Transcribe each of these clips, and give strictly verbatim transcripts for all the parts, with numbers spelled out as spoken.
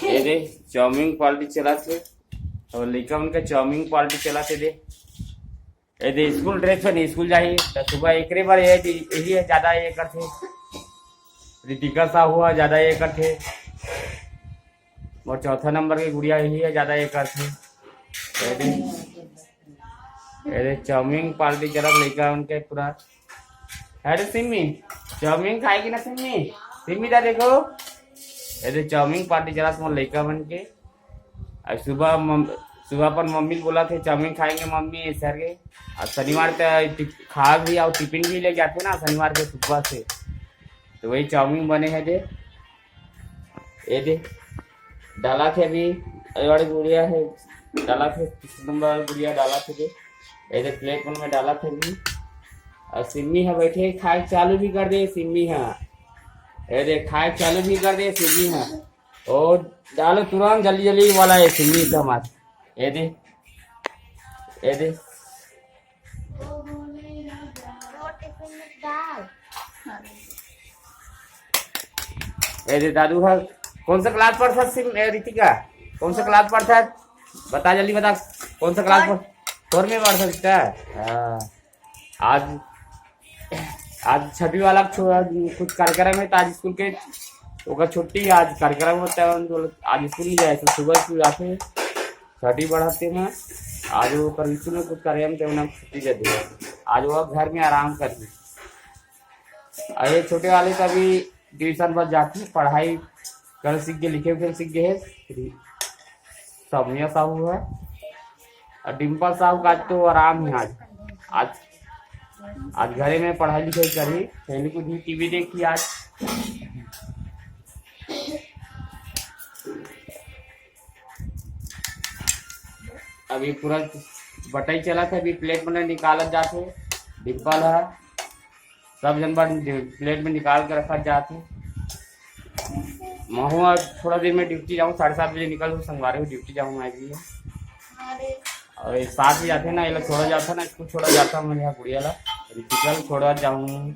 ये दे, chowmein party चलाथे। अउ लइका मन के चाउमीन पार्टी चलाथे दे। ये दे, स्कूल ड्रेस में नहीं, स्कूल जाही त सुबह एकरे बर ये दे, यही है ज्यादा ये करथे। रितिका साहू है ज्यादा ये करथे। मोर चौथा नंबर के गुड़िया यही है ज्यादा ये करथे। ये दे, ये दे, चाउमीन पार्टी चलत लइका मन के पूरा। अरे सिम्मी, चाउमीन खाएगी ना सिम्मी? सिम्मी दा देखो, ये दे, चाउमीन पार्टी चलत मोर लइका मन के। आज सुबह मम-, सुबह अपन मम्मी ल बोलाथे, "चाउमीन खाएंगे मम्मी," सर के। आज शनिवार का टिफ-, खा भी अउ टिफिन भी ले जाथे ना शनिवार के सुबह से, तो वही चाउमीन बने हे दे। ये दे, डालथे अभी, ये वाली गुड़िया है, डालथे, तीसरा नंबर वाली गुड़िया डालथे दे। ये दे, प्लेट मन में डालथे अभी। अउ सिम्मी ह बइठे, खाए चालू भी कर दे सिम्मी ह। ये दे, खाए चालू भी कर दे सिम्मी ह। ओ, डालो तुरंत, जल्दी जल्दी वाला है सिम्मी का मार। ये दे, ये दे। ये दे दादू ह। कौन सा क्लास पढ़थस सिम-, ए, रितिका? कौन सा क्लास पढ़थस? बता, जल्दी बता। कौन सा क्लास पढ़-, फोर में पढ़थस का? हाँ। आज, आज छठी वाला छु-, कुछ कार्यक्रम है, तो आज स्कूल के ओकर छुट्टी है, आज कार्यक्रम होता है, तो आज स्कूल नहीं जाए, तो सुबह स्कूल जाते हैं, छठी पढ़ाते हैं। आज ओकर स्कूल में कुछ कार्यक्रम थे, उन्हें छुट्टी दे दी। आज वो घर में आराम करही। अउ ये छोटे वाले का भी ट्यूशन बस जाती है, पढ़ाई कर सीख गए, लिखे उखे सीख गए है। सौम्या साहू है अउ डिम्पल साहू का आज तो आराम है। आज, आज, आज घरे में पढ़ाई लिखाई करी, पहले कुछ भी टीवी देखी आज। अभी पूरा बटाई चलत हे, अभी प्लेट मन निकालत जात हे। डिम्पल ह, सब झन बर प्लेट में निकाल के रखत जात हे। महू आज थोड़ा देर में ड्यूटी जाऊँ, साढ़े सात बजे निकलहूँ, संगवारी हो ड्यूटी जाऊँ मैं भी। अउ ये सात बजे जाथे ना, ये ला छोड़ा जाता ना, स्कूल छोड़ा जाता मैं यहाँ गुड़िया ला, रितिका ला छोड़ा जाऊँ।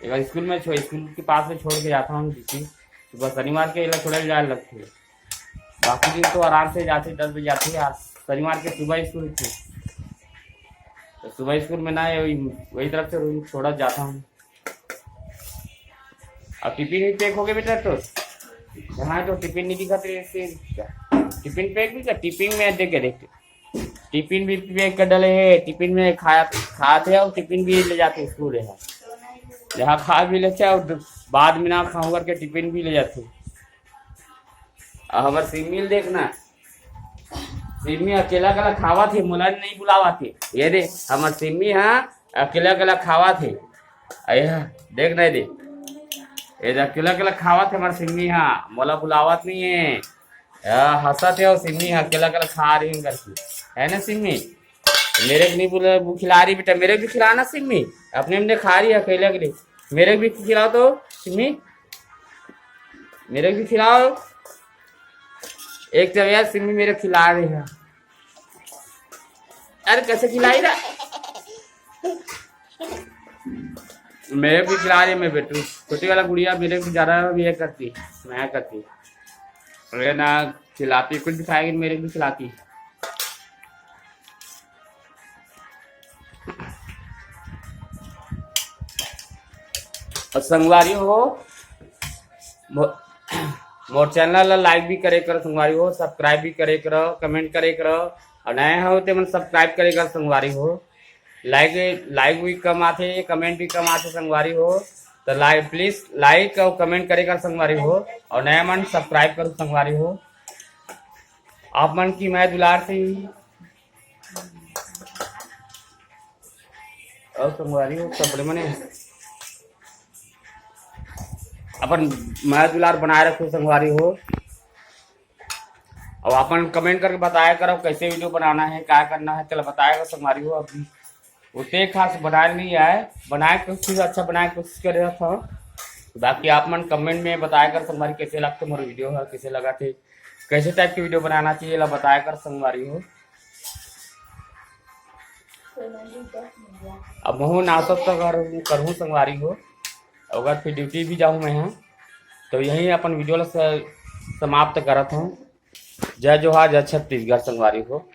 एक स्कूल में छो-, स्कूल के पास में छोड़ के जाता हूँ ड्यूटी। सुबह शनिवार के ये ला छोड़ा जाए लगथे। बाकी दिन तो आराम से जाथे, दस बजे जाथे। आज शनिवार के सुबह स्कूल थे, तो सुबह स्कूल में ना वही, वही तरफ से रोज छोड़ा जाता हूँ। अब टिफिन भी पैक हो गया बेटा, तो यहाँ तो टिफिन नहीं दिखा तेरे से। टिफिन पैक भी कर, टिफिन में देख के देखते। टिफिन भी पैक कर डाले हे, टिफिन में खाया, खाते हैं और टिफिन भी ले जाते स्कूल है। यहाँ खा भी लेते हैं और बाद में ना खाऊं करके टिफिन भी ले जाते। अब हमार सिम्मी ल देखना, सिम्मी अकेला अकेला खावत हे, मोला नहीं बुलावत हे। ये दे, हमार सिम्मी ह अकेला अकेला खावत हे। अरे देख ना दे, ये दे अकेला अकेला खावत हे हमार सिम्मी ह, मोला बुलावत नहीं हे। आ, हंसत हे और सिम्मी ह अकेला अकेला खा रही हूँ करके, है ना सिम्मी? मेरे को नहीं बुला, वो खिला रही बेटा, मेरे को भी खिलाना सिम्मी। अपने अपने खा रही है अकेले अकेले, मेरे को भी खिलाओ तो सिम्मी, मेरे को भी खिलाओ। एक तो यार सिम्मी मेरे को खिला रही है। अरे कैसे खिलाई रहा? मेरे को भी खिला रही है मेरे बेटू। छोटी वाला गुड़िया मेरे को ज्यादा ये करती, मैं करती। अरे ना खिलाती, कुछ भी खाएगी मेरे को भी खिलाती। और संगवारी हो, मो-, मोर चैनल ला लाइक भी करे करो संगवारी हो, सब्सक्राइब भी करे करो, कमेंट करे करो, और नया हो ते मन सब्सक्राइब करे करो संगवारी हो। लाइक, लाइक भी कम आथे, कमेंट भी कम आथे संगवारी हो, तो लाइक, प्लीज लाइक और कमेंट करे करो संगवारी हो, और नया मन सब्सक्राइब करो संगवारी हो। आप मन की मैं दुलार से ही और संगवारी हो, सब बड़े मने अपन मया दुलार बनाए रखो संगवारी हो। और अपन कमेंट करके बताया करो कैसे वीडियो बनाना है, क्या करना है, चलो बताया करो संगवारी हो। अभी उतने खास बनाए नहीं आए, बनाए कोशिश, अच्छा बनाए कोशिश कर रहा था। बाकी आप मन कमेंट में बताया कर संगवारी कैसे लगते मोर वीडियो है, कैसे लगा थे, कैसे टाइप की वीडियो बनाना चाहिए, ला बताया कर संगवारी हो। अब महू नाश्ता तो कर, करहूँ संगवारी हो, अगर फिर ड्यूटी भी जाऊँ मैं, हाँ, तो यही अपन वीडियो ला स-, समाप्त करत हूँ। जय जोहार, जय छत्तीसगढ़ संगवारी हो।